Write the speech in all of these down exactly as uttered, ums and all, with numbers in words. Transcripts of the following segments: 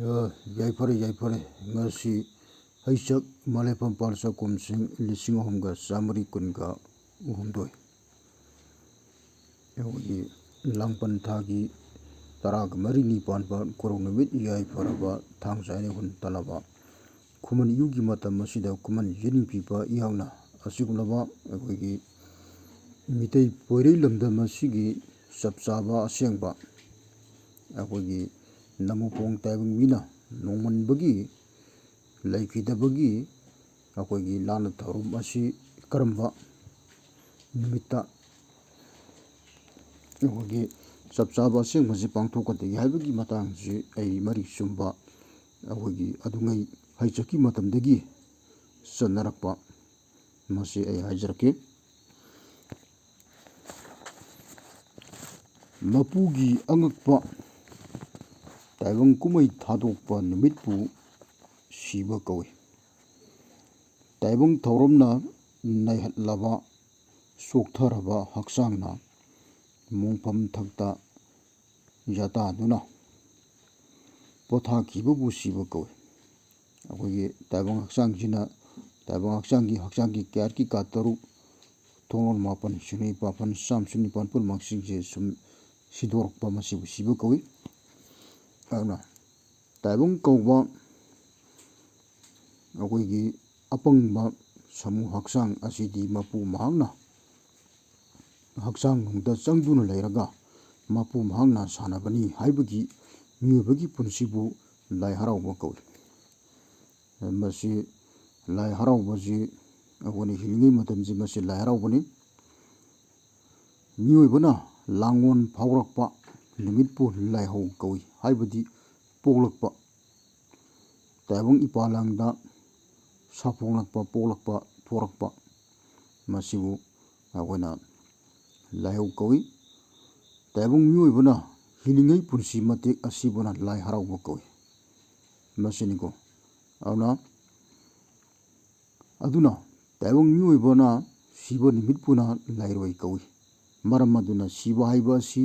ꯑ, ꯌꯥꯏꯐꯔꯦ, ꯌꯥꯏꯐꯔꯦ꯫ ꯉꯁꯤ ꯍꯩꯆꯛ ꯃꯂꯦꯐꯝ ꯄꯥꯜ ꯆꯥꯛꯈꯨꯝꯁꯤꯡ ꯂꯤꯁꯤꯡ ꯑꯍꯨꯝꯒ ꯆꯥꯃꯔꯤ ꯀꯨꯟꯒ ꯍꯨꯝꯗꯣꯏ꯫ ꯑꯩꯈꯣꯏꯒꯤ ꯂꯥꯡꯕꯟ ꯊꯥꯒꯤ ꯇꯔꯥꯒ ꯃꯔꯤꯅꯤ ꯄꯥꯟꯕ ꯀꯣꯔꯧ ꯅꯨꯃꯤꯠ ꯌꯥꯏꯐꯔꯕ ꯊꯥꯡꯖ ꯍꯥꯏꯅ ꯍꯨꯟ ꯇꯜꯂꯕ ꯈꯨꯃꯟ ꯏꯌꯨꯒꯤ ꯃꯇꯝ ꯑꯁꯤꯗ ꯈꯨꯃꯟ ꯌꯦꯅꯤꯡꯄꯤꯕ ꯏꯍꯥꯛꯅ ꯑꯁꯤꯒꯨꯝꯂꯕ ꯑꯩꯈꯣꯏꯒꯤ ꯃꯤꯇꯩ ꯄꯣꯏꯔꯩ ꯂꯝꯗꯝ ꯑꯁꯤꯒꯤ ꯆꯞ ꯆꯥꯕ ꯑꯁꯦꯡꯕ ꯑꯩꯈꯣꯏꯒꯤ ꯅꯃꯨꯄꯣꯡ ꯇꯥꯏꯕꯪ ꯃꯤꯅ ꯅꯣꯡꯃꯟꯕꯒꯤ ꯂꯩꯈꯤꯗꯕꯒꯤ ꯑꯩꯈꯣꯏꯒꯤ ꯂꯥꯟꯅ ꯊꯧꯔꯝ ꯑꯁꯤ ꯀꯔꯝꯕ ꯅꯨꯃꯤꯠꯇ ꯑꯩꯈꯣꯏꯒꯤ ꯆꯞ ꯆꯥꯕ ꯑꯁꯦꯡꯕꯁꯤ ꯄꯥꯡꯊꯣꯛꯀꯗꯒꯦ ꯍꯥꯏꯕꯒꯤ ꯃꯇꯥꯡꯁꯤ ꯑꯩ ꯃꯔꯤꯛ ꯆꯨꯝꯕ ꯑꯩꯈꯣꯏꯒꯤ ꯑꯗꯨꯉꯩ ꯍꯩꯆꯛꯀꯤ ꯃꯇꯝꯗꯒꯤ ꯆꯠꯅꯔꯛꯄ ꯃꯁꯤ ꯑꯩ ꯍꯥꯏꯖꯔꯛꯀꯦ꯫ ꯃꯄꯨꯒꯤ ꯑꯉꯛꯄ ꯇꯥꯏꯕꯪ ꯀꯨꯝꯍꯩ ꯊꯥꯗꯣꯛꯄ ꯅꯨꯃꯤꯠꯄꯨ ꯁꯤꯕ ꯀꯧꯏ꯫ ꯇꯥꯏꯕꯪ ꯊꯧꯔꯝꯅ ꯅꯩꯍꯠꯂꯕ ꯆꯣꯛꯊꯔꯕ ꯍꯛꯆꯥꯡꯅ ꯃꯣꯡꯐꯝ ꯊꯛꯇ ꯌꯥꯇꯥꯗꯨꯅ ꯄꯣꯊꯥꯈꯤꯕꯕꯨ ꯁꯤꯕ ꯀꯧꯏ꯫ ꯑꯩꯈꯣꯏꯒꯤ ꯇꯥꯏꯕꯪ ꯍꯛꯆꯥꯡꯁꯤꯅ, ꯇꯥꯏꯕꯪ ꯍꯛꯆꯥꯡꯒꯤ, ꯍꯛꯆꯥꯡꯒꯤ ꯀꯌꯥꯠꯀꯤ ꯀꯥ ꯇꯔꯨꯛ, ꯊꯣꯡꯂꯣꯟ ꯃꯥꯄꯟ, ꯁꯤꯡꯂꯩ ꯄꯥꯐꯟ, ꯆꯥꯝ ꯁꯨꯞꯅ ꯅꯤꯄꯥꯟ ꯄꯨꯝꯅꯃꯛꯁꯤꯡꯁꯦ ꯁꯨꯝ ꯁꯤꯗꯣꯔꯛꯄ, ꯃꯁꯤꯕꯨ ꯁꯤꯕ ꯀꯧꯏ꯫ ꯑꯗꯨꯅ ꯇꯥꯏꯕꯪ ꯀꯧꯕ ꯑꯩꯈꯣꯏꯒꯤ ꯑꯄꯪꯕ ꯁꯥꯃꯨ ꯍꯛꯆꯥꯡ ꯑꯁꯤꯗꯤ ꯃꯄꯨ ꯃꯍꯥꯛꯅ ꯍꯛꯆꯥꯡ ꯅꯨꯡꯗ ꯆꯪꯗꯨꯅ ꯂꯩꯔꯒ ꯃꯄꯨ ꯃꯍꯥꯛꯅ ꯁꯥꯟꯅꯕꯅꯤ ꯍꯥꯏꯕꯒꯤ ꯃꯤꯑꯣꯏꯕꯒꯤ ꯄꯨꯟꯁꯤꯕꯨ ꯂꯥꯏ ꯍꯔꯥꯎꯕ ꯀꯧꯏ꯫ ꯃꯁꯤ ꯂꯥꯏ ꯍꯔꯥꯎꯕꯁꯤ ꯑꯩꯈꯣꯏꯅ ꯍꯤꯡꯂꯤꯉꯩ ꯃꯇꯝꯁꯤ ꯃꯁꯤ ꯂꯥꯏ ꯍꯔꯥꯎꯕꯅꯤ꯫ ꯃꯤꯑꯣꯏꯕꯅ ꯂꯥꯡꯑꯣꯟ ꯐꯥꯎꯔꯛꯄ ꯅꯨꯃꯤꯠꯄꯨ ꯂꯥꯏꯍꯧ ꯀꯧꯏ, ꯍꯥꯏꯕꯗꯤ ꯄꯣꯛꯂꯛꯄ꯫ ꯇꯥꯏꯕꯪ ꯏꯄꯥꯂꯥꯡꯗ ꯁꯥꯐꯣꯡꯂꯛꯄ, ꯄꯣꯛꯂꯛꯄ, ꯊꯣꯔꯛꯄ, ꯃꯁꯤꯕꯨ ꯑꯩꯈꯣꯏꯅ ꯂꯥꯏꯍꯧ ꯀꯧꯏ꯫ ꯇꯥꯏꯕꯪ ꯃꯤꯑꯣꯏꯕꯅ ꯍꯤꯡꯂꯤꯉꯩ ꯄꯨꯟꯁꯤ ꯃꯇꯦꯛ ꯑꯁꯤꯕꯨꯅ ꯂꯥꯏ ꯍꯔꯥꯎꯕ ꯀꯧꯏ꯫ ꯃꯁꯤꯅꯤꯀꯣ꯫ ꯑꯗꯨꯅ, ꯑꯗꯨꯅ ꯇꯥꯏꯕꯪ ꯃꯤꯑꯣꯏꯕꯅ ꯁꯤꯕ ꯅꯨꯃꯤꯠꯄꯨꯅ ꯂꯥꯏꯔꯣꯏ ꯀꯧꯏ꯫ ꯃꯔꯝ ꯑꯗꯨꯅ ꯁꯤꯕ ꯍꯥꯏꯕ ꯑꯁꯤ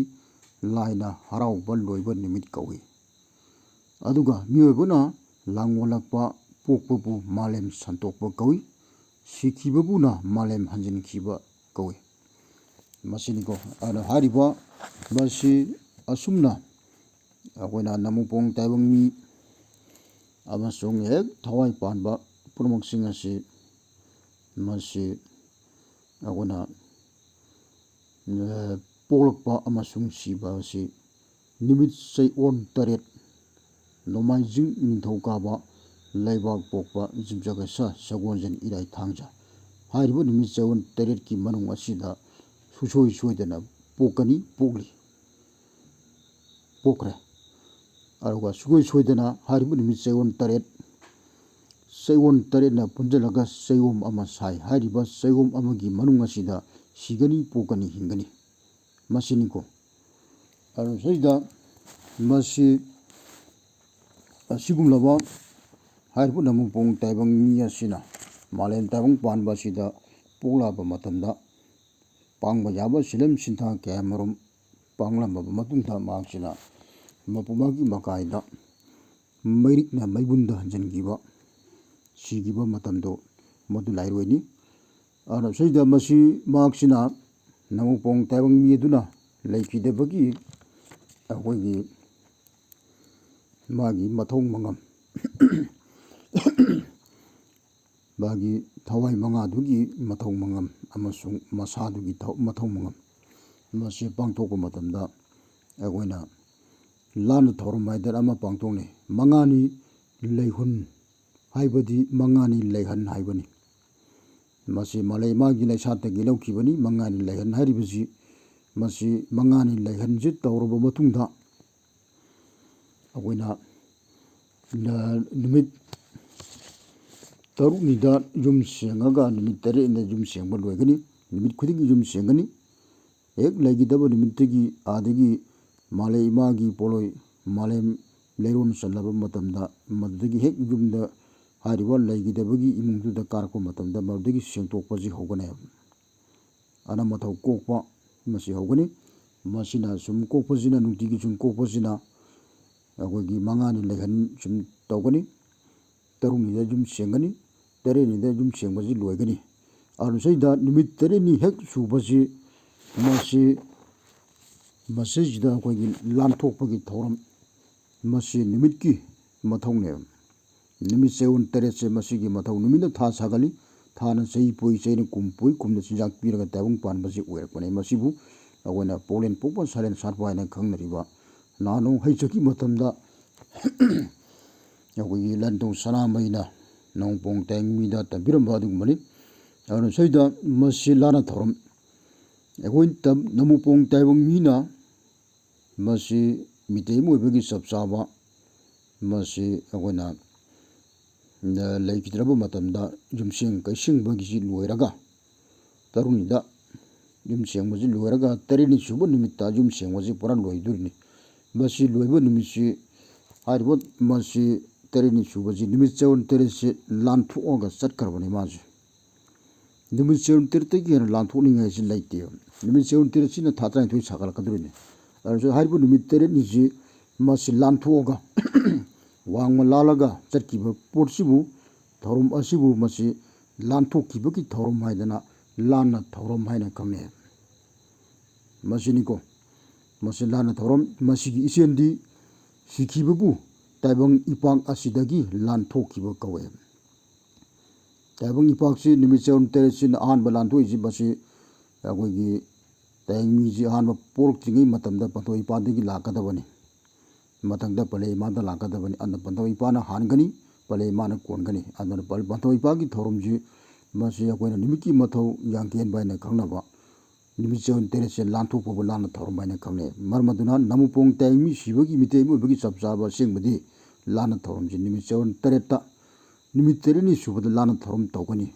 ꯂꯥꯏꯅ ꯍꯔꯥꯎꯕ ꯂꯣꯏꯕ ꯅꯨꯃꯤꯠ ꯀꯧꯏ꯫ ꯑꯗꯨꯒ ꯃꯤꯑꯣꯏꯕꯅ ꯂꯥꯡꯑꯣꯜꯂꯛꯄ ꯄꯣꯛꯄꯕꯨ ꯃꯥꯂꯦꯝ ꯁꯟꯇꯣꯛꯄ ꯀꯧꯏ꯫ ꯁꯤꯈꯤꯕꯕꯨꯅ ꯃꯥꯂꯦꯝ ꯍꯟꯖꯤꯟꯈꯤꯕ ꯀꯧꯏ꯫ ꯃꯁꯤꯅꯤꯀꯣ꯫ ꯑꯗꯨꯅ ꯍꯥꯏꯔꯤꯕ ꯃꯁꯤ ꯑꯁꯨꯝꯅ ꯑꯩꯈꯣꯏꯅ ꯅꯃꯨꯄꯣꯡ ꯇꯥꯏꯕꯪ ꯃꯤ ꯑꯃꯁꯨꯡ ꯍꯦꯛ ꯊꯋꯥꯏ ꯄꯥꯟꯕ ꯄꯨꯝꯅꯃꯛꯁꯤꯡ ꯑꯁꯤ ꯃꯁꯤ ꯑꯩꯈꯣꯏꯅ, ꯑ, ꯄꯣꯛꯂꯛꯄ ꯑꯃꯁꯨꯡ ꯁꯤꯕ ꯑꯁꯤ ꯅꯨꯃꯤꯠ ꯆꯩꯑꯣꯟ ꯇꯔꯦꯠ, ꯅꯣꯡꯃꯥꯏꯖꯤꯡ, ꯅꯤꯡꯊꯧꯀꯥꯕ, ꯂꯩꯕꯥꯛ ꯄꯣꯛꯄ, ꯌꯨꯝꯖꯀꯩꯁ, ꯁꯒꯣꯜꯁꯦꯟ, ꯏꯔꯥꯏ, ꯊꯥꯡꯖ ꯍꯥꯏꯔꯤꯕ ꯅꯨꯃꯤꯠ ꯆꯩꯑꯣꯟ ꯇꯔꯦꯠꯀꯤ ꯃꯅꯨꯡ ꯑꯁꯤꯗ ꯁꯨꯡꯁꯣꯏ ꯁꯣꯏꯗꯅ ꯄꯣꯛꯀꯅꯤ, ꯄꯣꯛꯂꯤ, ꯄꯣꯛꯈ꯭ꯔꯦ꯫ ꯑꯗꯨꯒ ꯁꯨꯡꯁꯣꯏ ꯁꯣꯏꯗꯅ ꯍꯥꯏꯔꯤꯕ ꯅꯨꯃꯤꯠ ꯆꯩꯑꯣꯟ ꯇꯔꯦꯠ, ꯆꯩꯑꯣꯟ ꯇꯔꯦꯠꯅ ꯄꯨꯟꯁꯤꯜꯂꯒ ꯆꯩꯑꯣꯟ ꯑꯃ ꯁꯥꯏ꯫ ꯍꯥꯏꯔꯤꯕ ꯆꯩꯑꯣꯟ ꯑꯃꯒꯤ ꯃꯅꯨꯡ ꯑꯁꯤꯗ ꯁꯤꯒꯅꯤ, ꯄꯣꯛꯀꯅꯤ, ꯍꯤꯡꯒꯅꯤ꯫ ꯃꯁꯤꯅꯤꯀꯣ꯫ ꯑꯗꯨ ꯁꯤꯗ ꯃꯁꯤ ꯑꯁꯤꯒꯨꯝꯂꯕ ꯍꯥꯏꯔꯤꯕ ꯅꯃꯨꯄꯣꯡ ꯇꯥꯏꯕꯪ ꯃꯤ ꯑꯁꯤꯅ ꯃꯥꯂꯦꯝ ꯇꯥꯏꯕꯪ ꯄꯥꯟꯕ ꯑꯁꯤꯗ ꯄꯣꯛꯂꯛꯑꯕ ꯃꯇꯝꯗ ꯄꯥꯡꯕ ꯌꯥꯕ ꯁꯤꯂꯝ ꯁꯤꯟꯊꯥ ꯀꯌꯥꯃꯔꯨꯝ ꯄꯥꯡꯂꯝꯃꯕ ꯃꯇꯨꯡꯗ ꯃꯍꯥꯛꯁꯤꯅ ꯃꯄꯨ ꯃꯥꯒꯤ ꯃꯀꯥꯏꯗ ꯃꯩꯔꯤꯛꯅ ꯃꯩꯕꯨꯟꯗ ꯍꯟꯖꯤꯟꯈꯤꯕ, ꯁꯤꯈꯤꯕ ꯃꯇꯝꯗꯣ ꯃꯗꯨ ꯂꯥꯏꯔꯣꯏꯅꯤ꯫ ꯑꯗꯨꯅ ꯁꯤꯗ ꯃꯁꯤ ꯃꯍꯥꯛꯁꯤꯅ ꯅꯃꯨꯄꯣꯡ ꯇꯥꯏꯕꯪ ꯃꯤ ꯑꯗꯨꯅ ꯂꯩꯈꯤꯗꯕꯒꯤ ꯑꯩꯈꯣꯏꯒꯤ ꯃꯥꯒꯤ ꯃꯊꯧ ꯃꯉꯝ, ꯃꯥꯒꯤ ꯊꯋꯥꯏ ꯃꯉꯥꯗꯨꯒꯤ ꯃꯊꯧ ꯃꯉꯝ ꯑꯃꯁꯨꯡ ꯃꯁꯥꯗꯨꯒꯤ ꯊꯧ-, ꯃꯊꯧ ꯃꯉꯝ, ꯃꯁꯤ ꯄꯥꯡꯊꯣꯛꯄ ꯃꯇꯝꯗ ꯑꯩꯈꯣꯏꯅ ꯂꯥꯟꯅ ꯊꯧꯔꯝ ꯍꯥꯏꯗꯅ ꯑꯃ ꯄꯥꯡꯊꯣꯛꯅꯩ꯫ ꯃꯉꯥꯅꯤ ꯂꯩꯍꯨꯟ ꯍꯥꯏꯕꯗꯤ ꯃꯉꯥꯅꯤ ꯂꯩꯍꯟ ꯍꯥꯏꯕꯅꯤ꯫ ꯃꯁꯤ ꯃꯥꯂꯩ ꯃꯥꯒꯤ ꯂꯩꯁꯥꯠꯇꯒꯤ ꯂꯧꯈꯤꯕꯅꯤ꯫ ꯃꯉꯥꯅꯤ ꯂꯩꯍꯟ ꯍꯥꯏꯔꯤꯕꯁꯤ, ꯃꯁꯤ ꯃꯉꯥꯅꯤ ꯂꯩꯍꯟꯁꯤ ꯇꯧꯔꯕ ꯃꯇꯨꯡꯗ ꯑꯩꯈꯣꯏꯅ ꯅ-, ꯅꯨꯃꯤꯠ ꯇꯔꯨꯛꯅꯤꯗ ꯌꯨꯝ ꯁꯦꯡꯉꯒ ꯅꯨꯃꯤꯠ ꯇꯔꯦꯠꯅꯤꯗ ꯌꯨꯝ ꯁꯦꯡꯕ ꯂꯣꯏꯒꯅꯤ꯫ ꯅꯨꯃꯤꯠ ꯈꯨꯗꯤꯡꯒꯤ ꯌꯨꯝ ꯁꯦꯡꯒꯅꯤ꯫ ꯍꯦꯛ ꯂꯩꯈꯤꯗꯕ ꯅꯨꯃꯤꯠꯇꯒꯤ ꯑꯥꯗꯒꯤ ꯃꯥꯂꯩ ꯏꯃꯥꯒꯤ ꯄꯣꯠꯂꯣꯏ ꯃꯥꯂꯦꯝ ꯂꯩꯔꯣꯟ ꯆꯜꯂꯕ ꯃꯇꯝꯗ, ꯃꯗꯨꯗꯒꯤ ꯍꯦꯛ ꯌꯨꯝꯗ ꯍꯥꯏꯔꯤꯕ ꯂꯩꯈꯤꯗꯕꯒꯤ ꯏꯃꯨꯡꯗꯨꯗ ꯀꯥꯔꯛꯄ ꯃꯇꯝꯗ ꯃꯗꯨꯗꯒꯤ ꯁꯦꯡꯗꯣꯛꯄꯁꯤ ꯍꯧꯒꯅꯦꯕ꯫ ꯑꯅꯝ ꯑꯊꯧ ꯀꯣꯛꯄ ꯃꯁꯤ ꯍꯧꯒꯅꯤ꯫ ꯃꯁꯤꯅ ꯁꯨꯝ ꯀꯣꯛꯄꯁꯤꯅ, ꯅꯨꯡꯇꯤꯒꯤ ꯁꯨꯝ ꯀꯣꯛꯄꯁꯤꯅ ꯑꯩꯈꯣꯏꯒꯤ ꯃꯉꯥꯅꯤ ꯂꯩꯍꯟ ꯁꯨꯝ ꯇꯧꯒꯅꯤ, ꯇꯔꯨꯛꯅꯤꯗ ꯌꯨꯝ ꯁꯦꯡꯒꯅꯤ, ꯇꯔꯦꯠꯅꯤꯗ ꯌꯨꯝ ꯁꯦꯡꯕꯁꯤ ꯂꯣꯏꯒꯅꯤ꯫ ꯑꯗꯨ ꯁꯤꯗ ꯅꯨꯃꯤꯠ ꯇꯔꯦꯠꯅꯤ ꯍꯦꯛ ꯁꯨꯕꯁꯤ ꯃꯁꯤ, ꯃꯁꯤꯁꯤꯗ ꯑꯩꯈꯣꯏꯒꯤ ꯂꯥꯟꯊꯣꯛꯄꯒꯤ ꯊꯧꯔꯝ, ꯃꯁꯤ ꯅꯨꯃꯤꯠꯀꯤ ꯃꯊꯧꯅꯦꯕ꯫ ꯅꯨꯃꯤꯠ ꯆꯌꯣꯜ ꯇꯔꯦꯠꯁꯦ ꯃꯁꯤꯒꯤ ꯃꯊꯧ꯫ ꯅꯨꯃꯤꯠꯅ ꯊꯥ ꯁꯥꯒꯠꯂꯤ, ꯊꯥꯅ ꯆꯍꯤ ꯄꯣꯛꯏ, ꯆꯍꯤꯅ ꯀꯨꯝ ꯄꯣꯛꯏ, ꯀꯨꯝꯅ ꯆꯤꯟꯖꯥꯛ ꯄꯤꯔꯒ ꯇꯥꯏꯕꯪ ꯄꯥꯟꯕꯁꯤ ꯑꯣꯏꯔꯛꯄꯅꯦ꯫ ꯃꯁꯤꯕꯨ ꯑꯩꯈꯣꯏꯅ ꯄꯣꯂꯦꯟ ꯄꯣꯛꯄ ꯁꯥꯂꯦꯟ ꯁꯥꯠꯄ ꯍꯥꯏꯅ ꯈꯪꯅꯔꯤꯕ ꯅꯍꯥꯟ ꯅꯣꯡ ꯍꯩ ꯆꯠꯈꯤ ꯃꯇꯝꯗ ꯑꯩꯈꯣꯏꯒꯤ ꯂꯟꯊꯧ ꯁꯅꯥꯃꯍꯤꯅ ꯅꯣꯡꯄꯣꯡ ꯇꯥꯏꯃꯤꯗ ꯇꯝꯕꯤꯔꯝꯕ ꯑꯗꯨꯒꯨꯝꯕꯅꯤ꯫ ꯑꯗꯨꯅ ꯁꯤꯗ ꯃꯁꯤ ꯂꯥꯟꯅ ꯊꯧꯔꯝ, ꯑꯩꯈꯣꯏ ꯇꯝ-, ꯅꯃꯨꯄꯣꯡ ꯇꯥꯏꯕꯪ ꯃꯤꯅ ꯃꯁꯤ ꯃꯤꯇꯩ ꯑꯃ ꯑꯣꯏꯕꯒꯤ ꯆꯞ ꯆꯥꯕ, ꯃꯁꯤ ꯑꯩꯈꯣꯏꯅ, ꯑ, ꯂꯩꯈꯤꯗ꯭ꯔꯕ ꯃꯇꯝꯗ ꯌꯨꯝꯁꯦꯡ ꯀꯩꯁꯦꯡꯕꯒꯤꯁꯤ ꯂꯣꯏꯔꯒ, ꯇꯔꯨꯛꯅꯤꯗ ꯌꯨꯝ ꯁꯦꯡꯕꯁꯤ ꯂꯣꯏꯔꯒ ꯇꯔꯦꯠꯅꯤ ꯁꯨꯕ ꯅꯨꯃꯤꯠꯇ ꯌꯨꯝ ꯁꯦꯡꯕꯁꯤ ꯄꯨꯔꯥ ꯂꯣꯏꯗꯣꯔꯤꯅꯤ꯫ ꯃꯁꯤ ꯂꯣꯏꯕ ꯅꯨꯃꯤꯠꯁꯤ, ꯍꯥꯏꯔꯤꯕ ꯃꯁꯤ ꯇꯔꯦꯠꯅꯤ ꯁꯨꯕꯁꯤ ꯅꯨꯃꯤꯠ ꯆꯌꯣꯜ ꯇꯔꯦꯠꯁꯤ ꯂꯥꯟꯊꯣꯛꯑꯒ ꯆꯠꯈ꯭ꯔꯕꯅꯤ ꯃꯥꯁꯦ꯫ ꯅꯨꯃꯤꯠ ꯆꯌꯣꯜ ꯇꯔꯦꯠꯇꯒꯤ ꯍꯦꯟꯅ ꯂꯥꯟꯊꯣꯛꯅꯤꯡꯉꯥꯏꯁꯤ ꯂꯩꯇꯦꯕ꯫ ꯅꯨꯃꯤꯠ ꯆꯌꯣꯜ ꯇꯔꯦꯠꯁꯤꯅ ꯊꯥ ꯇꯔꯥꯅꯤꯊꯣꯏ ꯁꯥꯒꯠꯂꯛꯀꯗꯧꯔꯤꯅꯤ꯫ ꯑꯗꯨꯁꯨ ꯍꯥꯏꯔꯤꯕ ꯅꯨꯃꯤꯠ ꯇꯔꯦꯠꯅꯤꯁꯤ ꯃꯁꯤ ꯂꯥꯟꯊꯣꯛꯑꯒ ꯋꯥꯡꯃ ꯂꯥꯜꯂꯒ ꯆꯠꯈꯤꯕ ꯄꯣꯠꯁꯤꯕꯨ, ꯊꯧꯔꯝ ꯑꯁꯤꯕꯨ ꯃꯁꯤ ꯂꯥꯟꯊꯣꯛꯈꯤꯕꯒꯤ ꯊꯧꯔꯝ ꯍꯥꯏꯗꯅ ꯂꯥꯟꯅ ꯊꯧꯔꯝ ꯍꯥꯏꯅ ꯈꯪꯅꯩ꯫ ꯃꯁꯤꯅꯤꯀꯣ, ꯃꯁꯤ ꯂꯥꯟꯅ ꯊꯧꯔꯝ꯫ ꯃꯁꯤꯒꯤ ꯏꯆꯦꯜꯗꯤ ꯁꯤꯈꯤꯕꯕꯨ ꯇꯥꯏꯕꯪ ꯏꯄꯥꯛ ꯑꯁꯤꯗꯒꯤ ꯂꯥꯟꯊꯣꯛꯈꯤꯕ ꯀꯧꯋꯦ꯫ ꯇꯥꯏꯕꯪ ꯏꯄꯥꯛꯁꯤ ꯅꯨꯃꯤꯠ ꯆꯌꯣꯜ ꯇꯔꯦꯠꯁꯤꯅ ꯑꯍꯥꯟꯕ ꯂꯥꯟꯊꯣꯛꯏꯁꯤ꯫ ꯃꯁꯤ ꯑꯩꯈꯣꯏꯒꯤ ꯇꯥꯏꯕꯪ ꯃꯤꯁꯤ ꯑꯍꯥꯟꯕ ꯄꯣꯛꯂꯛꯇ꯭ꯔꯤꯉꯩ ꯃꯇꯝꯗ ꯄꯟꯊꯧ ꯏꯄꯥꯗꯒꯤ ꯂꯥꯛꯀꯗꯕꯅꯤ꯫ ꯃꯊꯪꯗ ꯄꯂꯦ ꯏꯃꯥꯗ ꯂꯥꯛꯀꯗꯕꯅꯤ꯫ ꯑꯗꯨꯅ ꯄꯟꯊꯧ ꯏꯄꯥꯅ ꯍꯥꯟꯒꯅꯤ, ꯄꯂꯦ ꯏꯃꯥꯅ ꯀꯣꯟꯒꯅꯤ꯫ ꯑꯗꯨꯅ ꯄ-, ꯄꯟꯊꯧ ꯏꯄꯥꯒꯤ ꯊꯧꯔꯝꯁꯤ ꯃꯁꯤ ꯑꯩꯈꯣꯏꯅ ꯅꯨꯃꯤꯠꯀꯤ ꯃꯊꯧ ꯌꯥꯡꯀꯦꯟꯕ ꯍꯥꯏꯅ ꯈꯪꯅꯕ ꯅꯨꯃꯤꯠ ꯆꯌꯣꯜ ꯇꯔꯦꯠꯁꯦ ꯂꯥꯟꯊꯣꯛꯄꯕꯨ ꯂꯥꯟꯅ ꯊꯧꯔꯝ ꯍꯥꯏꯅ ꯈꯪꯅꯩ꯫ ꯃꯔꯝ ꯑꯗꯨꯅ ꯅꯃꯨꯄꯣꯡ ꯇꯥꯏꯕꯪ ꯃꯤ ꯁꯤꯕꯒꯤ ꯃꯤꯇꯩ ꯑꯣꯏꯕꯒꯤ ꯆꯞ ꯆꯥꯕ ꯑꯁꯦꯡꯕꯗꯤ ꯂꯥꯟꯅ ꯊꯧꯔꯝꯁꯤ ꯅꯨꯃꯤꯠ ꯆꯌꯣꯜ ꯇꯔꯦꯠꯇ, ꯅꯨꯃꯤꯠ ꯇꯔꯦꯠꯅꯤ ꯁꯨꯕꯗ ꯂꯥꯟꯅ ꯊꯧꯔꯝ ꯇꯧꯒꯅꯤ꯫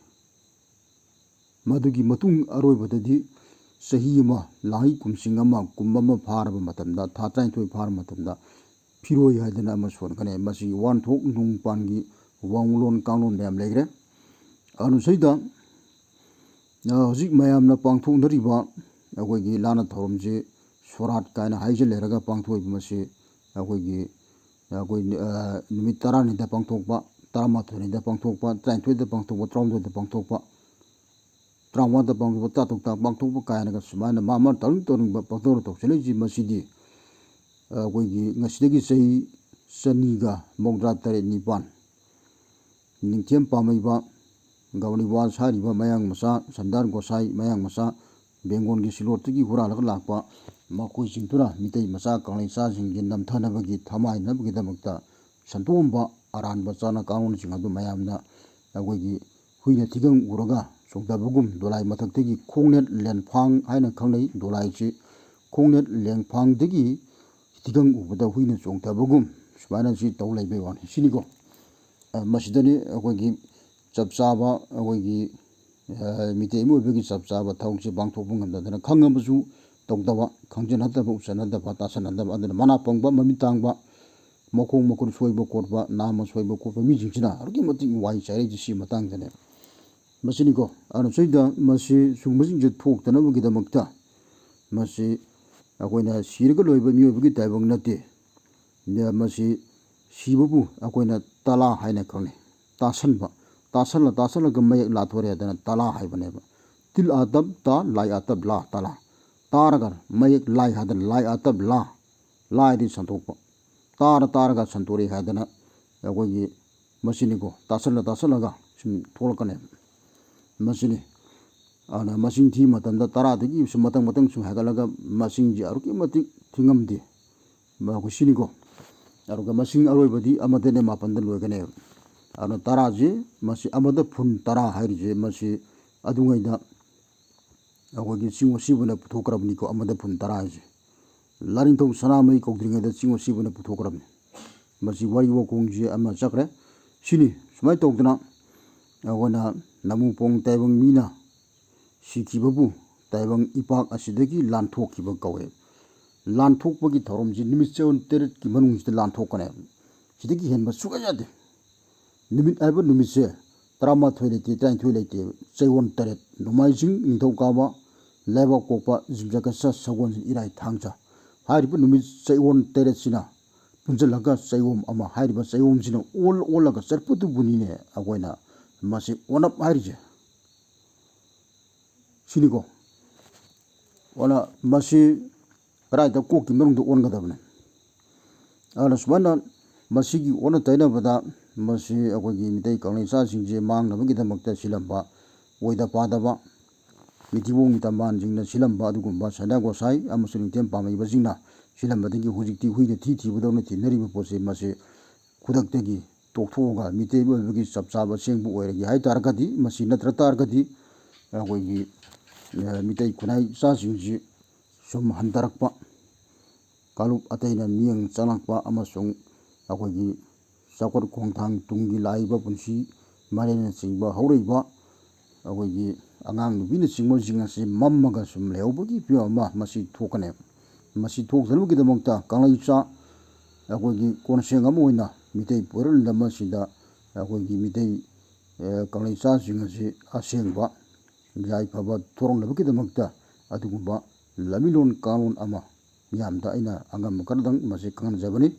ꯃꯗꯨꯒꯤ ꯃꯇꯨꯡ ꯑꯔꯣꯏꯕꯗꯗꯤ ꯆꯍꯤ ꯑꯃ, ꯂꯥꯡꯍꯩ ꯀꯨꯝꯁꯤꯡ ꯑꯃ, ꯀꯨꯝ ꯑꯃ ꯐꯥꯔꯕ ꯃꯇꯝꯗ, ꯊꯥ ꯇꯔꯥꯅꯤꯊꯣꯏ ꯐꯥꯔꯕ ꯃꯇꯝꯗ ꯐꯤꯔꯣꯏ ꯍꯥꯏꯗꯅ ꯑꯃ ꯁꯣꯟꯒꯅꯤ꯫ ꯃꯁꯤꯒꯤ ꯋꯥꯍꯟꯊꯣꯛ ꯅꯨꯡꯄꯥꯟꯒꯤ ꯋꯥꯡꯂꯣꯟ ꯀꯥꯡꯂꯣꯟ ꯃꯌꯥꯝ ꯂꯩꯈ꯭ꯔꯦ꯫ ꯑꯗꯨꯅ ꯁꯤꯗ, ꯑ, ꯍꯧꯖꯤꯛ ꯃꯌꯥꯝꯅ ꯄꯥꯡꯊꯣꯛꯅꯔꯤꯕ ꯑꯩꯈꯣꯏꯒꯤ ꯂꯥꯟꯅ ꯊꯧꯔꯝꯁꯤ ꯁꯣꯔꯥꯠ ꯀꯥꯏꯅ ꯍꯥꯏꯖ ꯂꯩꯔꯒ ꯄꯥꯡꯊꯣꯛꯏꯕ ꯃꯁꯤ ꯑꯩꯈꯣꯏꯒꯤ ꯑꯩꯈꯣꯏ ꯅꯨꯃꯤꯠ ꯇꯔꯥꯅꯤꯗ ꯄꯥꯡꯊꯣꯛꯄ, ꯇꯔꯥꯃꯥꯊꯣꯏꯅꯤꯗ ꯄꯥꯡꯊꯣꯛꯄ, ꯇꯔꯥꯅꯤꯊꯣꯏꯗ ꯄꯥꯡꯊꯣꯛꯄ, ꯇꯔꯥꯃꯥꯊꯣꯏꯗ ꯄꯥꯡꯊꯣꯛꯄ, ꯇꯔꯥꯃꯉꯥꯗ ꯄꯥꯡꯊꯣꯛꯄ, ꯇꯔꯥꯇꯔꯨꯛꯇ ꯄꯥꯡꯊꯣꯛꯄ ꯀꯥꯏꯅꯒ ꯁꯨꯃꯥꯏꯅ ꯃꯥ ꯃꯥꯅ ꯇꯧꯅꯤꯡ ꯇꯧꯅꯤꯡꯕ ꯄꯥꯡꯊꯣꯛꯅ ꯇꯧꯁꯜꯂꯛꯏꯁꯤ꯫ ꯃꯁꯤꯗꯤ ꯑꯩꯈꯣꯏꯒꯤ ꯉꯁꯤꯗꯒꯤ ꯆꯍꯤ ꯆꯅꯤꯒ ꯃꯧꯗ꯭ꯔꯥ ꯇꯔꯦꯠ ꯅꯤꯄꯥꯟ ꯅꯤꯡꯊꯦꯝ ꯄꯥꯝꯃꯩꯕ ꯒꯧꯔꯤꯕꯥꯁ ꯍꯥꯏꯔꯤꯕ ꯃꯌꯥꯡ ꯃꯆꯥ, ꯁꯟꯗꯥꯔ ꯒꯣꯁꯥꯏ ꯃꯌꯥꯡ ꯃꯆꯥ, ꯕꯦꯡꯒꯣꯜꯒꯤ ꯁꯤꯂꯣꯠꯇꯒꯤ ꯍꯨꯔꯥꯜꯂꯒ ꯂꯥꯛꯄ ꯃꯈꯣꯏꯁꯤꯡꯗꯨꯅ ꯃꯤꯇꯩ ꯃꯆꯥ ꯀꯪꯂꯩ ꯆꯥꯁꯤꯡꯒꯤ ꯅꯝꯊꯅꯕꯒꯤ, ꯊꯃꯥꯏꯅꯕꯒꯤꯗꯃꯛꯇ ꯁꯟꯗꯣꯛꯑꯝꯕ ꯑꯔꯥꯟꯕ ꯆꯠꯅ ꯀꯥꯡꯂꯣꯟꯁꯤꯡ ꯑꯗꯨ ꯃꯌꯥꯝꯅ ꯑꯩꯈꯣꯏꯒꯤ ꯍꯨꯏꯅ ꯊꯤꯒꯪ ꯎꯔꯒ ꯆꯣꯡꯊꯕꯒꯨꯝ ꯗꯣꯂꯥꯏ ꯃꯊꯛꯇꯒꯤ ꯈꯣꯡꯅꯦꯠ ꯂꯦꯟꯐꯥꯡ ꯍꯥꯏꯅ ꯈꯪꯅꯩ꯫ ꯗꯣꯂꯥꯏꯁꯤ ꯈꯣꯡꯅꯦꯠ ꯂꯦꯟꯐꯥꯡꯗꯒꯤ ꯊꯤꯒꯪ ꯎꯕꯗ ꯍꯨꯏꯅ ꯆꯣꯡꯊꯕꯒꯨꯝ ꯁꯨꯃꯥꯏꯅ ꯁꯤ ꯇꯧ ꯂꯩꯕꯩ ꯋꯥꯅꯤ꯫ ꯁꯤꯅꯤꯀꯣ꯫ ꯑ, ꯃꯁꯤꯗꯅꯤ ꯑꯩꯈꯣꯏꯒꯤ ꯆꯞ ꯆꯥꯕ, ꯑꯩꯈꯣꯏꯒꯤ, ꯑ, ꯃꯤꯇꯩ ꯑꯃ ꯑꯣꯏꯕꯒꯤ ꯆꯞ ꯆꯥꯕ ꯊꯕꯛꯁꯦ ꯄꯥꯡꯊꯣꯛꯄ ꯉꯝꯗꯗꯅ ꯈꯪꯉꯕꯁꯨ ꯇꯧꯗꯕ, ꯈꯪꯖꯟꯅꯗꯕ, ꯎꯁꯟꯅꯗꯕ, ꯇꯥꯁꯟꯅꯗꯕ, ꯑꯗꯨꯅ ꯃꯅꯥ ꯄꯪꯕ, ꯃꯃꯤꯠ ꯇꯥꯡꯕ, ꯃꯈꯣꯡ ꯃꯈꯨꯠ ꯁꯣꯏꯕ ꯈꯣꯠꯄ, ꯅꯥꯝꯃ ꯁꯣꯏꯕ ꯈꯣꯠꯄ ꯃꯤꯁꯤꯡꯁꯤꯅ ꯑꯗꯨꯛꯀꯤ ꯃꯇꯤꯛ ꯋꯥꯏ ꯆꯥꯏꯔꯛꯏꯁꯦ ꯁꯤ ꯃꯇꯥꯡꯗꯅꯦ꯫ ꯃꯁꯤꯅꯤꯀꯣ꯫ ꯑꯗꯨꯅ ꯁꯤꯗ ꯃꯁꯤ ꯁꯤꯒꯨꯝꯕꯁꯤꯡꯁꯦ ꯊꯣꯛꯇꯅꯕꯒꯤꯗꯃꯛꯇ ꯃꯁꯤ ꯑꯩꯈꯣꯏꯅ ꯁꯤꯔꯒ ꯂꯣꯏꯕ ꯃꯤꯑꯣꯏꯕꯒꯤ ꯇꯥꯏꯕꯪ ꯅꯠꯇꯦ꯫ ꯃꯁꯤ ꯁꯤꯕꯕꯨ ꯑꯩꯈꯣꯏꯅ ꯇꯂꯥ ꯍꯥꯏꯅ ꯈꯪꯅꯩ꯫ ꯇꯥꯁꯟꯕ, ꯇꯥꯁꯜꯂ ꯇꯥꯁꯜꯂꯒ ꯃꯌꯦꯛ ꯂꯥꯊꯣꯔꯦ ꯍꯥꯏꯗꯅ ꯇꯂꯥ ꯍꯥꯏꯕꯅꯦꯕ꯫ ꯇꯤꯜ ꯑꯥꯇꯞ ꯇ, ꯂꯥꯏ ꯑꯥꯇꯞ ꯂꯥ, ꯇꯂꯥ꯫ ꯇꯥꯔꯒ ꯃꯌꯦꯛ ꯂꯥꯏ ꯍꯥꯏꯗꯅ ꯂꯥꯏ ꯑꯥꯇꯞ ꯂꯥ, ꯂꯥꯏꯗꯤ ꯁꯟꯗꯣꯛꯄ꯫ ꯇꯥꯔ ꯇꯥꯔꯒ ꯁꯟꯗꯣꯔꯛꯏ ꯍꯥꯏꯗꯅ ꯑꯩꯈꯣꯏꯒꯤ ꯃꯁꯤꯅꯤꯀꯣ, ꯇꯥꯁꯜꯂ ꯇꯥꯁꯜꯂꯒ ꯁꯨꯝ ꯊꯣꯛꯂꯛꯀꯅꯦꯕ꯫ ꯃꯁꯤꯅꯤ꯫ ꯑꯗꯨꯅ ꯃꯁꯤꯡ ꯊꯤꯕ ꯃꯇꯝꯗ ꯇꯔꯥꯗꯒꯤ ꯁꯨꯝ ꯃꯊꯪ ꯃꯊꯪ ꯁꯨꯝ ꯍꯥꯏꯒꯠꯂꯒ ꯃꯁꯤꯡꯁꯦ ꯑꯗꯨꯛꯀꯤ ꯃꯇꯤꯛ ꯊꯤꯉꯝꯗꯦ꯫ ꯃꯈꯣꯏ ꯁꯤꯅꯤꯀꯣ꯫ ꯑꯗꯨꯒ ꯃꯁꯤꯡ ꯑꯔꯣꯏꯕꯗꯤ ꯑꯃꯗꯅꯦ ꯃꯥꯄꯟꯗ ꯂꯣꯏꯒꯅꯦꯕ꯫ ꯑꯗꯨꯅ ꯇꯔꯥꯁꯤ ꯃꯁꯤ ꯑꯃꯗ ꯐꯨꯟ ꯇꯔꯥ ꯍꯥꯏꯔꯤꯁꯦ ꯃꯁꯤ ꯑꯗꯨꯉꯩꯗ ꯑꯩꯈꯣꯏꯒꯤ ꯆꯤꯡ ꯑꯁꯤꯕꯅ ꯄꯨꯊꯣꯛꯈ꯭ꯔꯕꯅꯤꯀꯣ꯫ ꯑꯃꯗ ꯐꯨꯟ ꯇꯔꯥ ꯍꯥꯏꯁꯦ ꯂꯥꯏꯅꯤꯡꯊꯧ ꯁꯅꯥꯃꯍꯤ ꯀꯧꯗ꯭ꯔꯤꯉꯩꯗ ꯆꯤꯡ ꯑꯁꯤꯕꯅ ꯄꯨꯊꯣꯛꯈ꯭ꯔꯕꯅꯤ꯫ ꯃꯁꯤ ꯋꯥꯔꯤ ꯋꯥꯈꯣꯡꯁꯦ ꯑꯃ ꯆꯠꯈ꯭ꯔꯦ꯫ ꯁꯤꯅꯤ꯫ ꯁꯨꯃꯥꯏꯅ ꯇꯧꯗꯅ ꯑꯩꯈꯣꯏꯅ ꯅꯃꯨꯄꯣꯡ ꯇꯥꯏꯕꯪ ꯃꯤꯅ ꯁꯤꯈꯤꯕꯕꯨ ꯇꯥꯏꯕꯪ ꯏꯄꯥꯛ ꯑꯁꯤꯗꯒꯤ ꯂꯥꯟꯊꯣꯛꯈꯤꯕ ꯀꯧꯋꯦ꯫ ꯂꯥꯟꯊꯣꯛꯄꯒꯤ ꯊꯧꯔꯝꯁꯤ ꯅꯨꯃꯤꯠ ꯆꯌꯣꯜ ꯇꯔꯦꯠꯀꯤ ꯃꯅꯨꯡꯁꯤꯗ ꯂꯥꯟꯊꯣꯛꯀꯅꯦꯕ꯫ ꯁꯤꯗꯒꯤ ꯍꯦꯟꯕ ꯁꯨꯡꯌꯥ ꯌꯥꯗꯦ꯫ ꯅꯨꯃꯤꯠ ꯍꯥꯏꯕ ꯅꯨꯃꯤꯠꯁꯦ ꯇꯔꯥꯃꯥꯊꯣꯏ ꯂꯩꯇꯦ, ꯇꯔꯥꯅꯤꯊꯣꯏ ꯂꯩꯇꯦ, ꯆꯌꯣꯜ ꯇꯔꯦꯠ, ꯅꯣꯡꯃꯥꯏꯖꯤꯡ, ꯅꯤꯡꯊꯧꯀꯥꯕ, ꯂꯩꯕꯥꯛꯄꯣꯛꯄ, ꯌꯨꯝꯁꯀꯩꯁ, ꯁꯒꯣꯜꯁꯦꯟ, ꯏꯔꯥꯏ, ꯊꯥꯡꯖ ꯍꯥꯏꯔꯤꯕ ꯅꯨꯃꯤꯠ ꯆꯌꯣꯜ ꯇꯔꯦꯠꯁꯤꯅ ꯄꯨꯟꯁꯤꯜꯂꯒ ꯆꯌꯣꯝ ꯑꯃ, ꯍꯥꯏꯔꯤꯕ ꯆꯌꯣꯝꯁꯤꯅ ꯑꯣꯜ ꯑꯣꯜꯂꯒ ꯆꯠꯄꯗꯨꯕꯨꯅꯤꯅꯦ ꯑꯩꯈꯣꯏꯅ ꯃꯁꯤ ꯑꯣꯅꯞ ꯍꯥꯏꯔꯤꯁꯦ꯫ ꯁꯤꯅꯤꯀꯣ꯫ ꯑꯗꯨꯅ ꯃꯁꯤ ꯀꯗꯥꯏꯗ ꯀꯣꯛꯀꯤ ꯃꯅꯨꯡꯗ ꯑꯣꯟꯒꯗꯕꯅꯤ꯫ ꯑꯗꯨꯅ ꯁꯨꯃꯥꯏꯅ ꯃꯁꯤꯒꯤ ꯑꯣꯟꯅ ꯇꯩꯅꯕꯗ ꯃꯁꯤ ꯑꯩꯈꯣꯏꯒꯤ ꯃꯤꯇꯩ ꯀꯪꯂꯩꯆꯥꯁꯤꯡꯁꯦ ꯃꯥꯡꯅꯕꯒꯤꯗꯃꯛꯇ ꯁꯤꯜꯂꯝꯕ, ꯑꯣꯏꯗ ꯄꯥꯗꯕ ꯃꯤꯊꯤꯕꯣꯡ ꯃꯤꯇꯝꯕꯥꯟꯁꯤꯡꯅ ꯁꯤꯜꯂꯝꯕ ꯑꯗꯨꯒꯨꯝꯕ ꯁꯅꯥ ꯒꯣꯁꯥꯏ ꯑꯃꯁꯨꯡ ꯅꯤꯡꯊꯦꯝ ꯄꯥꯝꯃꯩꯕꯁꯤꯡꯅ ꯁꯤꯜꯂꯝꯕꯗꯒꯤ ꯍꯧꯖꯤꯛꯇꯤ ꯍꯨꯏꯅ ꯊꯤ ꯊꯤꯕꯗꯧꯅ ꯊꯤꯅꯔꯤꯕ ꯄꯣꯠꯁꯦ, ꯃꯁꯤ ꯈꯨꯗꯛꯇꯒꯤ ꯇꯣꯛꯊꯣꯛꯑꯒ ꯃꯤꯇꯩ ꯑꯣꯏꯕꯒꯤ ꯆꯞ ꯆꯥꯕ ꯑꯁꯦꯡꯕ ꯑꯣꯏꯔꯒꯦ ꯍꯥꯏ ꯇꯥꯔꯒꯗꯤ, ꯃꯁꯤ ꯅꯠꯇ꯭ꯔ ꯇꯥꯔꯒꯗꯤ ꯑꯩꯈꯣꯏꯒꯤ, ꯑ, ꯃꯤꯇꯩ ꯈꯨꯟꯅꯥꯏ ꯏꯆꯥꯁꯤꯡꯁꯤ ꯁꯨꯝ ꯍꯟꯊꯔꯛꯄ, ꯀꯥꯡꯂꯨꯞ ꯑꯇꯩꯅ ꯃꯤꯠꯌꯦꯡ ꯆꯪꯂꯛꯄ ꯑꯃꯁꯨꯡ ꯑꯩꯈꯣꯏꯒꯤ ꯆꯥꯎꯈꯠ ꯈꯣꯡꯊꯥꯡ ꯇꯨꯡꯒꯤ ꯂꯥꯛꯏꯕ ꯄꯨꯟꯁꯤ ꯃꯔꯦꯜꯅꯆꯤꯡꯕ ꯍꯧꯔꯛꯏꯕ ꯑꯩꯈꯣꯏꯒꯤ ꯑꯉꯥꯡ ꯅꯨꯄꯤꯅꯆꯤꯡꯕꯁꯤꯡ ꯑꯁꯤ ꯃꯝꯃꯒ ꯁꯨꯝ ꯂꯩꯍꯧꯕꯒꯤ ꯐꯤꯕꯝ ꯑꯃ ꯃꯁꯤ ꯊꯣꯛꯀꯅꯦꯕ꯫ ꯃꯁꯤ ꯊꯣꯛꯇꯅꯕꯒꯤꯗꯃꯛꯇ ꯀꯪꯂꯩꯆꯥ ꯑꯩꯈꯣꯏꯒꯤ ꯀꯣꯟꯁꯦꯡ ꯑꯃ ꯑꯣꯏꯅ ꯃꯤꯇꯩ ꯄꯣꯏꯔꯣꯜ ꯑꯃꯁꯤꯗ ꯑꯩꯈꯣꯏꯒꯤ ꯃꯤꯇꯩ, ꯑꯦ, ꯀꯪꯂꯩꯆꯥꯁꯤꯡ ꯑꯁꯤ ꯑꯁꯦꯡꯕ ꯌꯥꯏꯐꯕ ꯊꯣꯔꯛꯅꯕꯒꯤꯗꯃꯛꯇ ꯑꯗꯨꯒꯨꯝꯕ ꯂꯝꯕꯤꯂꯣꯟ ꯀꯥꯡꯂꯣꯟ ꯑꯃ ꯃꯤꯌꯥꯝꯗ ꯑꯩꯅ ꯑꯉꯝꯕ ꯈꯔꯗꯪ ꯃꯁꯤ ꯈꯪꯍꯟꯖꯕꯅꯤ꯫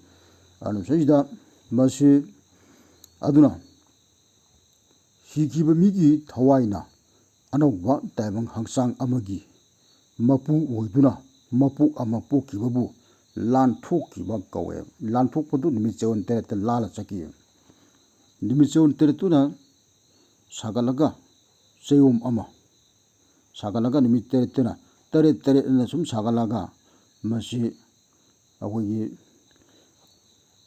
ꯑꯗꯨꯅ ꯁꯤꯗꯩꯁꯤꯗ ꯃꯁꯤ ꯑꯗꯨꯅ ꯁꯤꯈꯤꯕ ꯃꯤꯒꯤ ꯊꯋꯥꯏꯅ ꯑꯅꯧꯕ ꯇꯥꯏꯕꯪ ꯍꯛꯆꯥꯡ ꯑꯃꯒꯤ ꯃꯄꯨ ꯑꯣꯏꯗꯨꯅ ꯃꯄꯣꯛ ꯑꯃ ꯄꯣꯛꯈꯤꯕꯕꯨ ꯂꯥꯟꯊꯣꯛꯈꯤꯕ ꯀꯧꯋꯦ꯫ ꯂꯥꯟꯊꯣꯛꯄꯗꯨ ꯅꯨꯃꯤꯠ ꯆꯌꯣꯜ ꯇꯔꯦꯠꯇ ꯂꯥꯜꯂ ꯆꯠꯈꯤ꯫ ꯅꯨꯃꯤꯠ ꯆꯌꯣꯜ ꯇꯔꯦꯠꯇꯨꯅ ꯁꯥꯒꯠꯂꯒ ꯆꯌꯣꯝ ꯑꯃ ꯁꯥꯒꯠꯂꯒ ꯅꯨꯃꯤꯠ ꯇꯔꯦꯠꯇꯨꯅ, ꯇꯔꯦꯠ ꯇꯔꯦꯠ ꯑꯅ ꯁꯨꯝ ꯁꯥꯒꯠꯂꯒ ꯃꯁꯤ ꯑꯩꯈꯣꯏꯒꯤ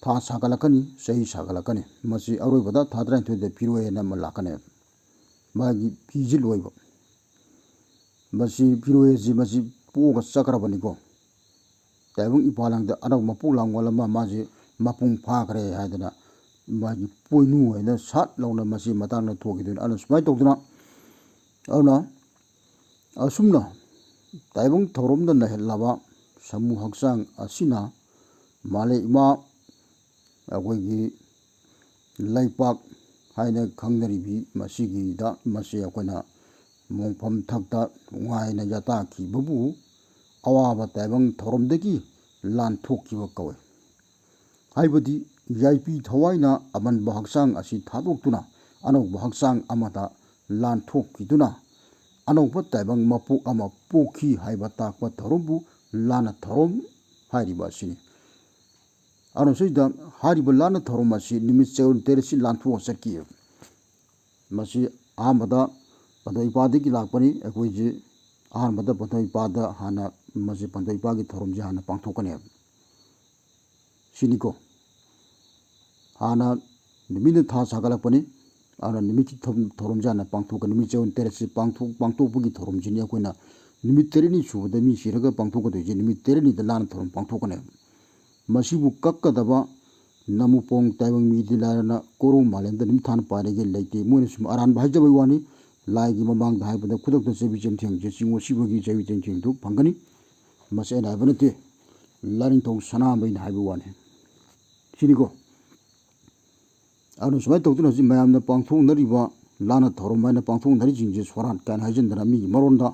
ꯊꯥ ꯁꯥꯒꯠꯂꯛꯀꯅꯤ, ꯆꯍꯤ ꯁꯥꯒꯠꯂꯛꯀꯅꯤ꯫ ꯃꯁꯤ ꯑꯔꯣꯏꯕꯗ ꯊꯥ ꯇꯔꯥꯅꯤꯊꯣꯏꯗ ꯐꯤꯔꯣꯏ ꯍꯥꯏꯅ ꯑꯃ ꯂꯥꯛꯀꯅꯦꯕ꯫ ꯃꯥꯒꯤ ꯐꯤꯁꯤ ꯂꯣꯏꯕ꯫ ꯃꯁꯤ ꯐꯤꯔꯣꯏ ꯑꯁꯤ ꯃꯁꯤ ꯄꯣꯛꯑꯒ ꯆꯠꯈ꯭ꯔꯕꯅꯤꯀꯣ꯫ ꯇꯥꯏꯕꯪ ꯏꯄꯥꯂꯥꯡꯗ ꯑꯅꯧꯕ ꯃꯄꯣꯛ ꯂꯥꯡꯒꯣꯜ ꯑꯃ ꯃꯥꯁꯤ ꯃꯄꯨꯡ ꯐꯥꯈ꯭ꯔꯦ ꯍꯥꯏꯗꯅ ꯃꯥꯒꯤ ꯄꯣꯏꯅꯨ ꯍꯥꯏꯅ ꯁꯥꯠ ꯂꯥꯎꯅ ꯃꯁꯤ ꯃꯇꯥꯡꯗ ꯊꯣꯛꯈꯤꯗꯣꯏꯅꯤ꯫ ꯑꯗꯨꯅ ꯁꯨꯃꯥꯏꯅ ꯇꯧꯗꯅ, ꯑꯗꯨꯅ ꯑꯁꯨꯝꯅ ꯇꯥꯏꯕꯪ ꯊꯧꯔꯝꯗ ꯅꯩꯍꯠꯂꯕ ꯁꯥꯃꯨ ꯍꯛꯆꯥꯡ ꯑꯁꯤꯅ ꯃꯥꯂꯦꯝ ꯏꯃꯥ ꯑꯩꯈꯣꯏꯒꯤ ꯂꯩꯄꯥꯛ ꯍꯥꯏꯅ ꯈꯪꯅꯔꯤꯕꯤ ꯃꯁꯤꯒꯤꯗ, ꯃꯁꯤ ꯑꯩꯈꯣꯏꯅ ꯃꯣꯡꯐꯝ ꯊꯛꯇ ꯅꯨꯡꯉꯥꯏꯅ ꯌꯥꯇꯥꯈꯤꯕꯕꯨ ꯑꯋꯥꯕ ꯇꯥꯏꯕꯪ ꯊꯧꯔꯝꯗꯒꯤ ꯂꯥꯟꯊꯣꯛꯈꯤꯕ ꯀꯧꯏ꯫ ꯍꯥꯏꯕꯗꯤ ꯌꯥꯏꯄꯤ ꯊꯋꯥꯏꯅ ꯑꯃꯟꯕ ꯍꯛꯆꯥꯡ ꯑꯁꯤ ꯊꯥꯗꯣꯛꯇꯨꯅ ꯑꯅꯧꯕ ꯍꯛꯆꯥꯡ ꯑꯃꯗ ꯂꯥꯟꯊꯣꯛꯈꯤꯗꯨꯅ ꯑꯅꯧꯕ ꯇꯥꯏꯕꯪ ꯃꯄꯣꯛ ꯑꯃ ꯄꯣꯛꯈꯤ ꯍꯥꯏꯕ ꯇꯥꯛꯄ ꯊꯧꯔꯝꯕꯨ ꯂꯥꯟꯅ ꯊꯧꯔꯝ ꯍꯥꯏꯔꯤꯕ ꯑꯁꯤꯅꯤ꯫ ꯑꯗꯨꯅ ꯁꯤꯗ ꯍꯥꯏꯔꯤꯕ ꯂꯥꯟꯅ ꯊꯧꯔꯝ ꯑꯁꯤ ꯅꯨꯃꯤꯠ ꯆꯌꯣꯜ ꯇꯔꯦꯠꯁꯤ ꯂꯥꯟꯊꯣꯛꯑ ꯆꯠꯈꯤ꯫ ꯃꯁꯤ ꯑꯍꯥꯟꯕꯗ ꯄꯟꯊꯧ ꯏꯄꯥꯗꯒꯤ ꯂꯥꯛꯄꯅꯤ꯫ ꯑꯩꯈꯣꯏꯁꯤ ꯑꯍꯥꯟꯕꯗ ꯄꯟꯊꯧ ꯏꯄꯥꯗ ꯍꯥꯟꯅ ꯃꯁꯤ ꯄꯟꯊꯧ ꯏꯄꯥꯒꯤ ꯊꯧꯔꯝꯁꯤ ꯍꯥꯟꯅ ꯄꯥꯡꯊꯣꯛꯀꯅꯦꯕ꯫ ꯁꯤꯅꯤꯀꯣ꯫ ꯍꯥꯟꯅ ꯅꯨꯃꯤꯠꯅ ꯊꯥ ꯁꯥꯒꯠꯂꯛꯄꯅꯤ꯫ ꯑꯗꯨꯅ ꯅꯨꯃꯤꯠꯀꯤ ꯊꯧ-, ꯊꯧꯔꯝꯁꯤ ꯍꯥꯟꯅ ꯄꯥꯡꯊꯣꯛꯀꯅꯤ꯫ ꯅꯨꯃꯤꯠ ꯆꯌꯣꯜ ꯇꯔꯦꯠꯁꯤ ꯄꯥꯡꯊꯣꯛ-, ꯄꯥꯡꯊꯣꯛꯄꯒꯤ ꯊꯧꯔꯝꯁꯤꯅꯤ ꯑꯩꯈꯣꯏꯅ ꯅꯨꯃꯤꯠ ꯇꯔꯦꯠꯅꯤ ꯁꯨꯕꯗ ꯃꯤ ꯁꯤꯔꯒ ꯄꯥꯡꯊꯣꯛꯀꯗꯣꯏꯁꯦ ꯅꯨꯃꯤꯠ ꯇꯔꯦꯠꯅꯤꯗ ꯂꯥꯟꯅ ꯊꯧꯔꯝ ꯄꯥꯡꯊꯣꯛꯀꯅꯦꯕ꯫ ꯃꯁꯤꯕꯨ ꯀꯛꯀꯗꯕ ꯅꯃꯨꯄꯣꯡ ꯇꯥꯏꯕꯪ ꯃꯤꯗꯤ ꯂꯥꯏꯔꯅ ꯀꯣꯔꯧ ꯃꯥꯂꯦꯝꯗ ꯅꯨꯃꯤꯠ ꯊꯥꯅ ꯄꯥꯏꯔꯒꯦ ꯂꯩꯇꯦ꯫ ꯃꯣꯏꯅ ꯁꯨꯝ ꯑꯔꯥꯟꯕ ꯍꯥꯏꯖꯕꯩ ꯋꯥꯅꯤ꯫ ꯂꯥꯏꯒꯤ ꯃꯃꯥꯡꯗ ꯍꯥꯏꯕꯗ ꯈꯨꯗꯛꯇ ꯆꯩꯕꯤ ꯆꯩꯊꯦꯡꯁꯦ ꯆꯤꯡꯉꯣ ꯁꯤꯕꯒꯤ ꯆꯩꯕꯤ ꯆꯩꯊꯦꯡꯗꯨ ꯐꯪꯒꯅꯤ꯫ ꯃꯁꯤ ꯑꯩꯅ ꯍꯥꯏꯕ ꯅꯠꯇꯦ꯫ ꯂꯥꯏꯅꯤꯡꯊꯧ ꯁꯅꯥꯃꯍꯤꯅ ꯍꯥꯏꯕ ꯋꯥꯅꯤ꯫ ꯁꯤꯅꯤꯀꯣ꯫ ꯑꯗꯨꯅ ꯁꯨꯃꯥꯏꯅ ꯇꯧꯗꯨꯅ ꯍꯧꯖꯤꯛ ꯃꯌꯥꯝꯅ ꯄꯥꯡꯊꯣꯛꯅꯔꯤꯕ ꯂꯥꯟꯅ ꯊꯧꯔꯝ ꯍꯥꯏꯅ ꯄꯥꯡꯊꯣꯛꯅꯔꯤꯁꯤꯡꯁꯦ ꯁꯣꯔꯥꯠ ꯀꯥꯏꯅ ꯍꯥꯏꯖꯤꯟꯗꯅ ꯃꯤꯒꯤ ꯃꯔꯣꯟꯗ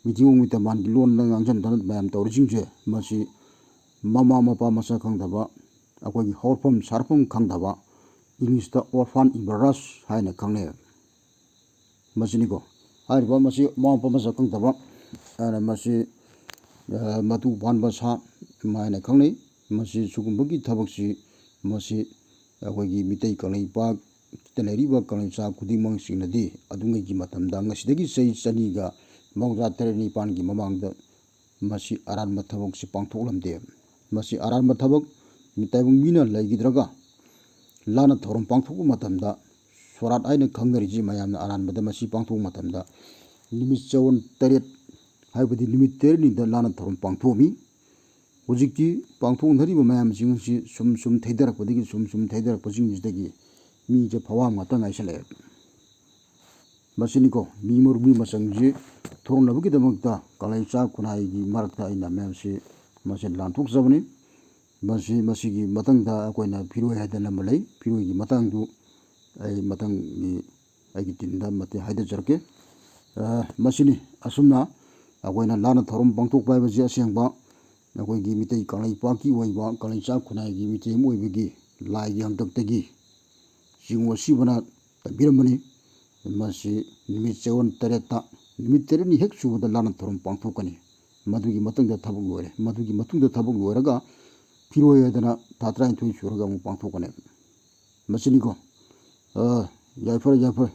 ꯃꯤꯇꯤꯡ ꯃꯤꯇꯃꯥꯟꯒꯤ ꯂꯣꯟꯗ ꯉꯥꯡꯁꯤꯟꯗꯅ ꯃꯌꯥꯝ ꯇꯧꯔꯤꯁꯤꯡꯁꯦ ꯃꯁꯤ ꯃꯃꯥ ꯃꯄꯥ ꯃꯁꯛ ꯈꯪꯗꯕ, ꯑꯩꯈꯣꯏꯒꯤ ꯍꯧꯔꯛꯐꯝ ꯁꯥꯔꯛꯐꯝ ꯈꯪꯗꯕ, ꯏꯪꯂꯤꯁꯇ orphan in barrage ꯍꯥꯏꯅ ꯈꯪꯅꯩ꯫ ꯃꯁꯤꯅꯤꯀꯣ꯫ ꯍꯥꯏꯔꯤꯕ ꯃꯁꯤ ꯃꯃꯥ ꯃꯄꯥ ꯃꯁꯛ ꯈꯪꯗꯕ, ꯑꯗꯨꯅ ꯃꯁꯤ, ꯑ, ꯃꯇꯨ ꯄꯥꯟꯕ ꯁꯥ ꯍꯥꯏꯅ ꯈꯪꯅꯩ꯫ ꯃꯁꯤ ꯁꯤꯒꯨꯝꯕꯒꯤ ꯊꯕꯛꯁꯤ ꯃꯁꯤ ꯑꯩꯈꯣꯏꯒꯤ ꯃꯤꯇꯩ ꯀꯪꯂꯩꯄꯥꯛꯇ ꯂꯩꯔꯤꯕ ꯀꯪꯂꯩꯆꯥ ꯈꯨꯗꯤꯡꯃꯛꯁꯤꯡꯅꯗꯤ ꯑꯗꯨꯉꯩꯒꯤ ꯃꯇꯝꯗ ꯉꯁꯤꯗꯒꯤ ꯆꯍꯤ ꯆꯅꯤꯒ ꯃꯧꯗ꯭ꯔꯥ ꯇꯔꯦꯠ ꯅꯤꯄꯥꯟꯒꯤ ꯃꯃꯥꯡꯗ ꯃꯁꯤ ꯑꯔꯥꯟꯕ ꯊꯕꯛꯁꯤ ꯄꯥꯡꯊꯣꯛꯂꯝꯗꯦ꯫ ꯃꯁꯤ ꯑꯔꯥꯟꯕ ꯊꯕꯛ ꯇꯥꯏꯕꯪ ꯃꯤꯅ ꯂꯩꯈꯤꯗ꯭ꯔꯒ ꯂꯥꯟꯅ ꯊꯧꯔꯝ ꯄꯥꯡꯊꯣꯛꯄ ꯃꯇꯝꯗ ꯁꯣꯔꯥꯠ ꯍꯥꯏꯅ ꯈꯪꯅꯔꯤꯁꯤ ꯃꯌꯥꯝꯅ ꯑꯔꯥꯟꯕꯗ ꯃꯁꯤ ꯄꯥꯡꯊꯣꯛꯄ ꯃꯇꯝꯗ ꯅꯨꯃꯤꯠ ꯆꯌꯣꯜ ꯇꯔꯦꯠ ꯍꯥꯏꯕꯗꯤ ꯅꯨꯃꯤꯠ ꯇꯔꯦꯠꯅꯤꯗ ꯂꯥꯟꯅ ꯊꯧꯔꯝ ꯄꯥꯡꯊꯣꯛꯑꯝꯃꯤ꯫ ꯍꯧꯖꯤꯛꯇꯤ ꯄꯥꯡꯊꯣꯛꯅꯔꯤꯕ ꯃꯌꯥꯝꯁꯤꯡ ꯑꯁꯤ ꯁꯨꯝ ꯁꯨꯝ ꯊꯩꯊꯔꯛꯄꯗꯒꯤ ꯁꯨꯝ ꯁꯨꯝ ꯊꯩꯊꯔꯛꯄꯁꯤꯡꯁꯤꯗꯒꯤ ꯃꯤꯁꯦ ꯐꯋꯥꯝ ꯉꯥꯛꯇ ꯉꯥꯏꯁꯜꯂꯛꯑꯦ꯫ ꯃꯁꯤꯅꯤꯀꯣ ꯃꯤ ꯃꯔꯨ ꯃꯤ ꯃꯆꯪꯁꯤ ꯊꯣꯔꯛꯅꯕꯒꯤꯗꯃꯛꯇ ꯀꯪꯂꯩꯆꯥ ꯈꯨꯟꯅꯥꯏꯒꯤ ꯃꯔꯛꯇ ꯑꯩꯅ ꯃꯌꯥꯝꯁꯤ ꯃꯁꯤ ꯂꯥꯟꯊꯣꯛꯆꯕꯅꯤ꯫ ꯃꯁꯤ, ꯃꯁꯤꯒꯤ ꯃꯊꯪꯗ ꯑꯩꯈꯣꯏꯅ ꯐꯤꯔꯣꯏ ꯍꯥꯏꯗꯅ ꯑꯃ ꯂꯩ꯫ ꯐꯤꯔꯣꯏꯒꯤ ꯃꯇꯥꯡꯗꯨ ꯑꯩ ꯃꯊꯪꯒꯤ ꯑꯩꯒꯤ ꯇꯤꯝꯗ ꯃꯇꯦꯛ ꯍꯥꯏꯗꯖꯔꯛꯀꯦ꯫ ꯑ, ꯃꯁꯤꯅꯤ꯫ ꯑꯁꯨꯝꯅ ꯑꯩꯈꯣꯏꯅ ꯂꯥꯟꯅ ꯊꯧꯔꯝ ꯄꯥꯡꯊꯣꯛꯄ ꯍꯥꯏꯕꯁꯤ ꯑꯁꯦꯡꯕ ꯑꯩꯈꯣꯏꯒꯤ ꯃꯤꯇꯩ ꯀꯪꯂꯩꯄꯥꯛꯀꯤ ꯑꯣꯏꯕ ꯀꯪꯂꯩꯆꯥ ꯈꯨꯟꯅꯥꯏꯒꯤ ꯃꯤꯇꯩ ꯑꯃ ꯑꯣꯏꯕꯒꯤ ꯂꯥꯏꯒꯤ ꯍꯥꯛꯇꯛꯇꯒꯤ ꯆꯤꯡꯉꯨ ꯑꯁꯤꯕꯅ ꯇꯝꯕꯤꯔꯝꯕꯅꯤ꯫ ꯃꯁꯤ ꯅꯨꯃꯤꯠ ꯆꯌꯣꯜ ꯇꯔꯦꯠꯇ, ꯅꯨꯃꯤꯠ ꯇꯔꯦꯠꯅꯤ ꯍꯦꯛ ꯁꯨꯕꯗ ꯂꯥꯟꯅ ꯊꯧꯔꯝ ꯄꯥꯡꯊꯣꯛꯀꯅꯤ꯫ ꯃꯗꯨꯒꯤ ꯃꯇꯨꯡꯗ ꯊꯕꯛ ꯂꯣꯏꯔꯦ꯫ ꯃꯗꯨꯒꯤ ꯃꯇꯨꯡꯗ ꯊꯕꯛ ꯂꯣꯏꯔꯒ ꯐꯤꯔꯣꯏ ꯍꯥꯏꯗꯅ ꯊꯥ ꯇꯔꯥꯅꯤꯊꯣꯏ ꯁꯨꯔꯒ ꯑꯃꯨꯛ ꯄꯥꯡꯊꯣꯛꯀꯅꯤ꯫ ꯃꯁꯤꯅꯤꯀꯣ꯫ ꯑ, ꯌꯥꯏꯐꯔꯦ, ꯌꯥꯏꯐꯔꯦ꯫